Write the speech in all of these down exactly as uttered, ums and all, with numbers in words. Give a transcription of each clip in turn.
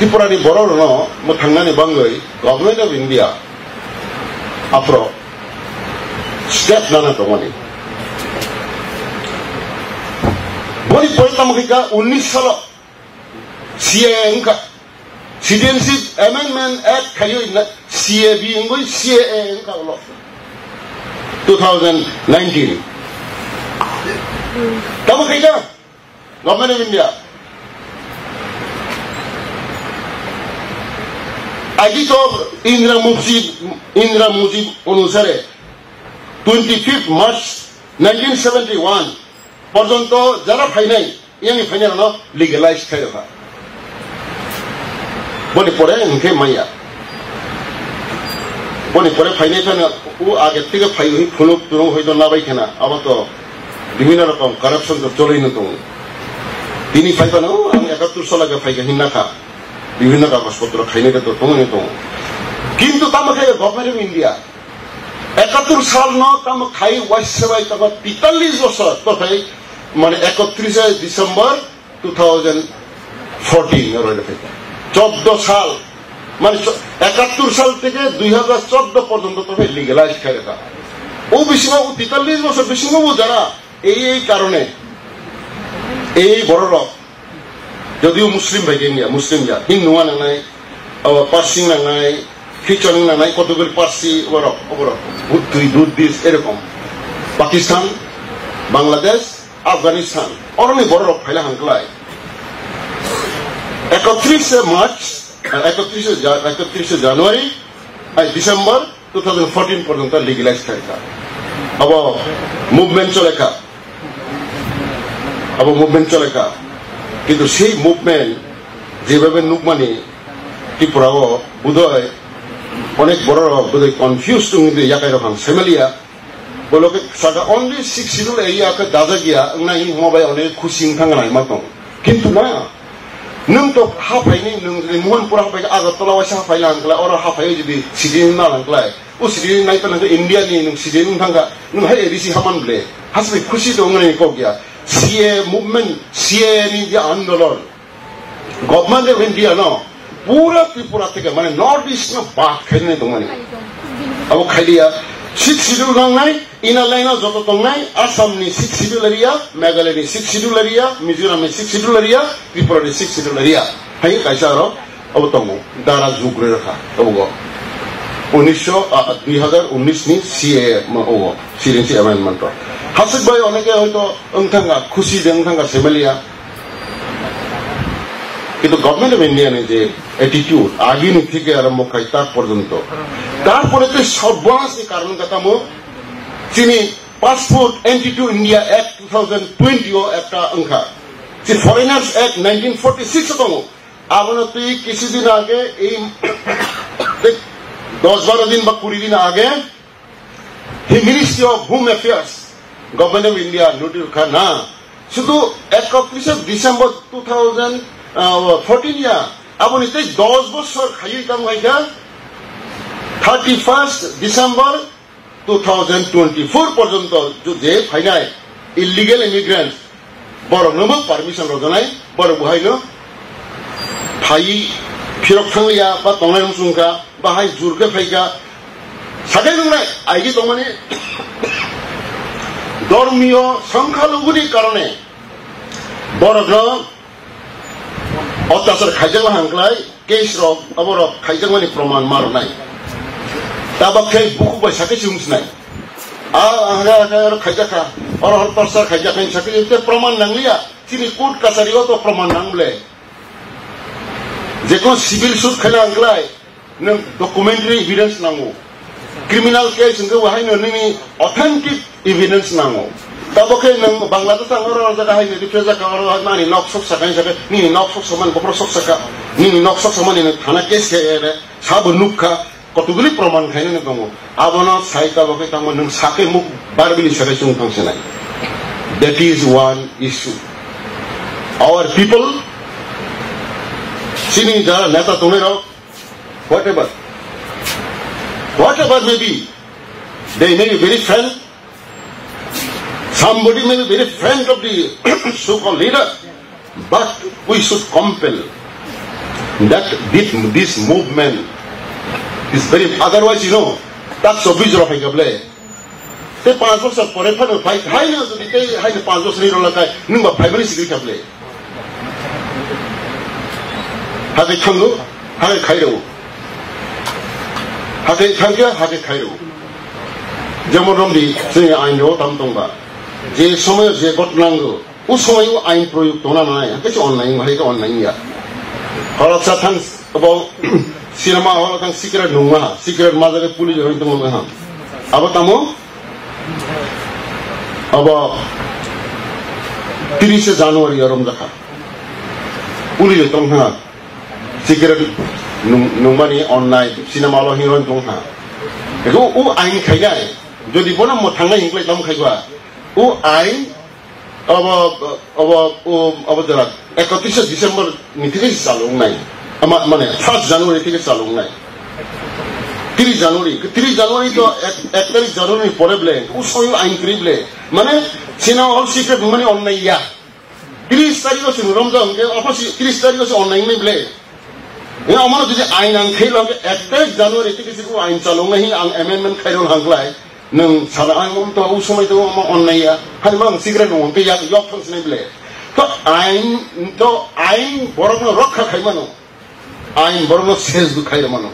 Tripura ni borok rokno mwthangnani bangwi Government of India aphro step nana tongmani. Boni pore tamo khe ka unnish salo C A A wngkha, Citizenship Amendment Act khaiwi na C A B wngwi C A A wngkha ulo two thousand nineteen. Tamo khe ka Government of India. Aji to Indira Mujib, Indira Mujib onusare twenty-fifth March nineteen seventy-one porjonto jara phainai, yang phainai rano legalize khai rokha. Boni pore hwnkhe maya. Boni pore phainai phano u age tege phai ui phunuk turung hoito nabai khena. Abo to bibhinno rokom corruption to choloi no tongo. Tini phai phano, "O, ang ekattur sala ge phai ge hinna kha." Bibhinno kagoj potro khainai to tongo ni tongo. Kintu tamo khe Government of India ekattur sal no tamo khai waisa bai tamo titalis bosor to khai mane ekatris December two thousand fourteen oro ede phaikha. Chordo sal, mane cho-, ekattur sal theke dui hajar chordo porjonto to phai legalize khai rokha. O bisingo o titalis bosor bisingo bo jara ei ei karone ei bororok, jodio Muslim bai khe wngya, Muslim ya, Hindu ma nangnai, abo Parsing nangnai, Christian nangnai, kotogori Parsi, oborok, oborok, Buddhi, Buddhist, erokom. Pakistan, Bangladesh, Afghanistan, oroni bororok phaila hangklai. Ekatris March, eh, ekatris Ja-, ekatris January, ai December two thousand fourteen porjonto legalize khai kha. Abo movement chole kha. Abo movement chole kha. Kintu sei movement jebhabe nukmani Tripura o budoi onek bororok budoi confused wngwi yakai rok ang semaliya. Bolo khe saka only six schedule area khe dajak ya, wngna himo bai onek khusi wng thang nai ma tong. Kintu na, nwng to ha phaini, nwng jodi Mohanpur ha phai khe Agartala waisa ha phai lang khlai, oro ha phai jodi citizen na lang khlai, o citizen nai phano khe India ni nwng citizen wng thang kha, nwng hai A D C haman ble, hasbai khusi to wngni kok ya. C A A movement, C A A ni je andolon, Government of India no pura Tripura theke mane North East no bad khainai tongmani. Abo khailia six schedule nangnai, inner line o joto tongnai, Assam ni six schedule area, Meghalaya ni six schedule area, Mizoram ni six schedule area, Tripura ni six schedule area. Hai kaisa aro abo tongo, dara jugre rakha, abo go. Unisho, ah, dui hajar unis ni C A A ma obo, Citizenship Amendment to. Hasik bai oneke hoito wngthanga, khusi de wngthanga, semeliya. Kintu Government of India ni je attitude, agini theke arambho khai tak porjonto. Tarpore tei sobbonasni karon kha tamo, chini Passport Entry to India Act two thousand twenty o ekta wngkha. Chi Foreigners Act nineteen forty-six o tongo. Abono twi kisi din age, ei, tei dos baro din ba kuri din age, He Ministry of Home Affairs, Government of India notice kha na. Sudu ekatris December two thousand fourteen ya, aboni tei dos bosor khayui tamo hai kha, thirty-first December two thousand twenty-four porjonto ju-, je phainai illegal immigrants, borokno bo permission rwjaknai, borok bo haino phaiwi phirok thangliya ba tongnai wng chwngkha, ba hai jur khe phaikha. Sakai wngnai aigi tongmani dormiyo songkhaluguni karone borokno otyachar khaijak hangklai, case rok, abo rok khaijakmani proman ma rwnai. Tabok khe bukhuk bai sakhe se wng sinai. A, a, a, a, oro khaijakha, oro hor torture khaijakha, sakhe te proman nangliya. Chini court kachari o to proman nang ble. Jekon civil suit khaina hangklai, nwng documentary evidence nango. Criminal case hwnkhe bo haino nini authentic evidence nango. Tabo khe nwng Bangladesh ang oro jaga haino refer jaka oro nini nok sok saka hinsa khe nini nok sok saman bokhorok sok saka, nini nok sok samani nwng thana case khe ere sabo nukha, kotoguli proman khainani tongo. Abono sai tabo khe tamo nwng sakhe muk barbili sakhe chwng thang sinai. That is one issue. Our people, chini jara neta tongnai rok, whatever, whatever may be, they may be very friend, somebody may be very friend of the so-called leader, but we should compel, That this, this movement is very, otherwise, you know, tak chobbish jora phaikha ble. Tei panch bosor pore phano phai, haino jodi tei haino panch bosor ni rola khai, nwng ba phaimani sigri kha ble. Hake thango, hake khairo. Hake thangya, hake khairo. Jemon romdi, chini ain ro tam tongba. Je somoy je got nango, u somoy u ain proyog tona nai, hake se online, hake online ya. Horok sa thang, abo, cinema hall thang secret nungma, secret majake police oi tongma ha. Abo tamo, abo, tirise January arom jakha. Police oi tong ha. Secret nung-, nungmani onnai cinema lo hero tong ha. Ego u ain khainai. Jodi bono mo thangnai hinklai tam khaiba. U ain abo, abo, u, abo jora ekotris December ni thik se chalung nai. Ama, mane first January thik se chalung nai. Tris January, tris January to ek, ek tarik January pore ble. U soyu ain kri ble. Mane cinema hall secret nungmani onnai ya. Tris tarikh o chwng romjak hwnkhe, omo si tris tarikh o se online ni ble. Nang omo no jodi ain ang khe lo hwnkhe, ek tarik January thik se bo ain chalung nai hin ang amendment khai rw hang klai. Nang sana ang um to u somai to omo online ya. Hai mang secret no hwnkhe yak yok thang sinai ble. To ain, to ain borok no rokha khai mano. Ain borokno ses bo khai mano.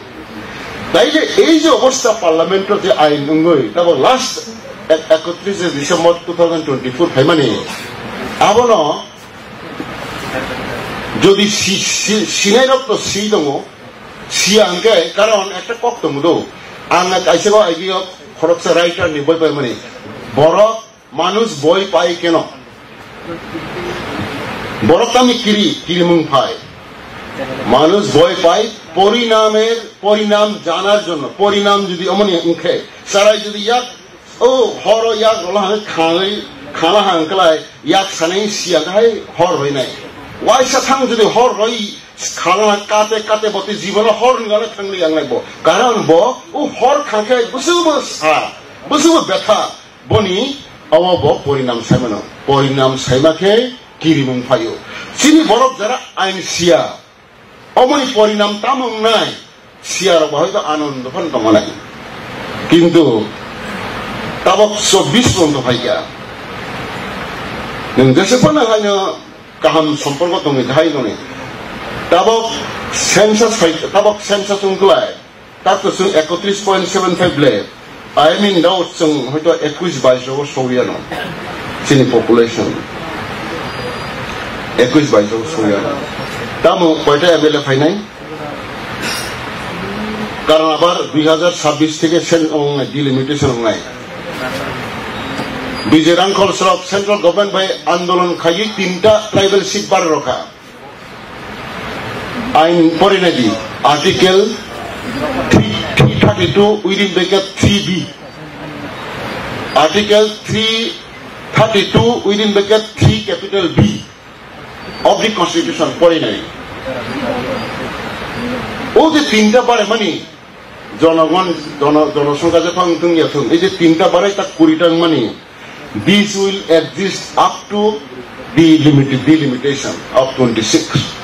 Taile ei je obostha parliament-o je ain wngwi, tabo last ek-, ekotris December two thousand twenty-four phaimani, abono jodi si-, si-, sinairok to si tongo, siya hwnkhe karon ekta kok tongo do. Ang kaisa bo idea khoroksa writer ni boi paimani. Borok মানুষ ভয় পায় কেন? বড় তামি কিরি, কিরি মুং ফাই। মানুষ ভয় পায় পরিণামের, পরিণাম জানার জন্য। পরিণাম যদি অমনি মুখে, সারাই যদি ইয়াক, ও, হর ইয়াক রলা হাং খাঙাই, খালা হাং কলাই, ইয়াক সানাই সিয়া গাহাই হর রই নাই। ওয়াইসা থাং যদি হর রই, খালা কাতে কাতে বতে জীবন হর নিগালে থাংলি আংলাইব। কারণ ব, ও হর খাংখাই বুসুব সা, বুসুব ব্যথা, Boni omo bo porinam saimano. Porinam saima khe kirimung phaio. Chini borok jara ain siya. Omoni porinam tamo wngnai? Siya rok bo hoito anondo phano tongma nai. Kintu tabok chobbish poronto phaikha. Nwng jese phano haino kaham somporko tongwi hai tongni. Tabok census phai, tabok census wngklai. Tato chwng ekotris point seven five le, I mean, dao chwng hoito ekwis bais rogo sogwi ano. Chini population ekwis bais rogo sogwi ano. Tamo koita M L A phainai? Karon abar dui hazar chabbish theke sen-, wngnai, delimitation wngnai. Bijay Rangkhol srok central government bai andolon khaiwi tinta tribal seat bar rokha. Ain porinai di, Article three, three thirty-two within bracket three B, Article three thirty-two within bracket three capital B of the Constitution porinai. O je tinta bare mani, Jonogon, jono-, jonosongkha jephang wngthung ya thung, ei je tinta barai ta kuri ta wngmani, this will exist up to the limit, delimitation of twenty-six.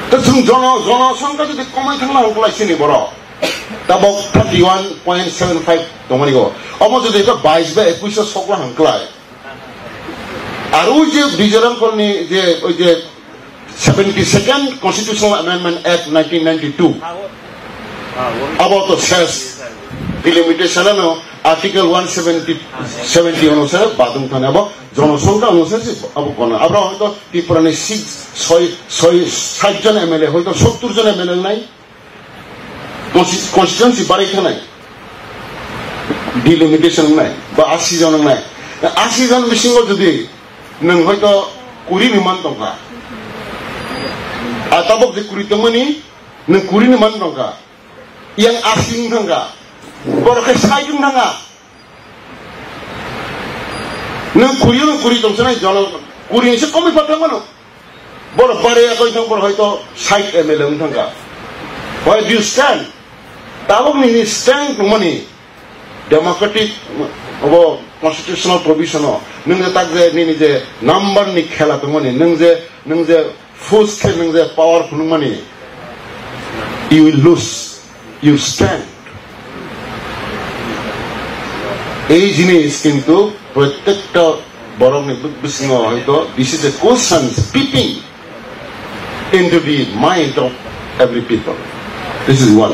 Ta chwng jono-, jonosongkha jodi komai thangna hwnkhlai chini borok, tabok thirty-one point seven five tongmani go. Omo jodi ta bais ba ekwis o sokla hwnkhlai. Aro oi je Bijay Rangkholni je, oi je seventy-second Constitutional Amendment Act nineteen ninety-two. Abo to ses delimitation ano Article one seventy, seventy onusare badung thani abo jonosongkha onusare se abo kono. Abo hoito Tripura ni six, soi, soi, sait jon M L A, hoito sottur jon M L A nai. Consti-, constituency barai thanai, delimitation wngnai, ba ashi jon wngnai. Ashi jon bisingo jodi nwng hoito kuri ni man tongkha, a tabok je kuri tongmani nwng kuri ni man tongkha, yang ashi wng thangkha, borok khe sait wng thangkha. Nwng kuri, nwng kuri tongsanai jono, kuri ni se komwi pha thangmano. Borok bare ya koi thang, borok hoito sait M L A wng thangkha. Why do you stand? Tabok nini stand tongmani democratic obo constitutional provision o. Nwng je tak je nini je number ni khela tongmani, nwng je, nwng je Force khe nung je power phunukmani, you will lose your strength. Ei jinis kintu prottekta borokni bwk bisingo hoito this is a question peeping into the mind of every people. This is one.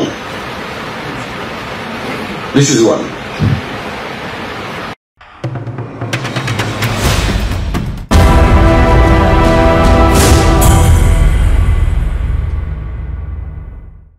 This is one.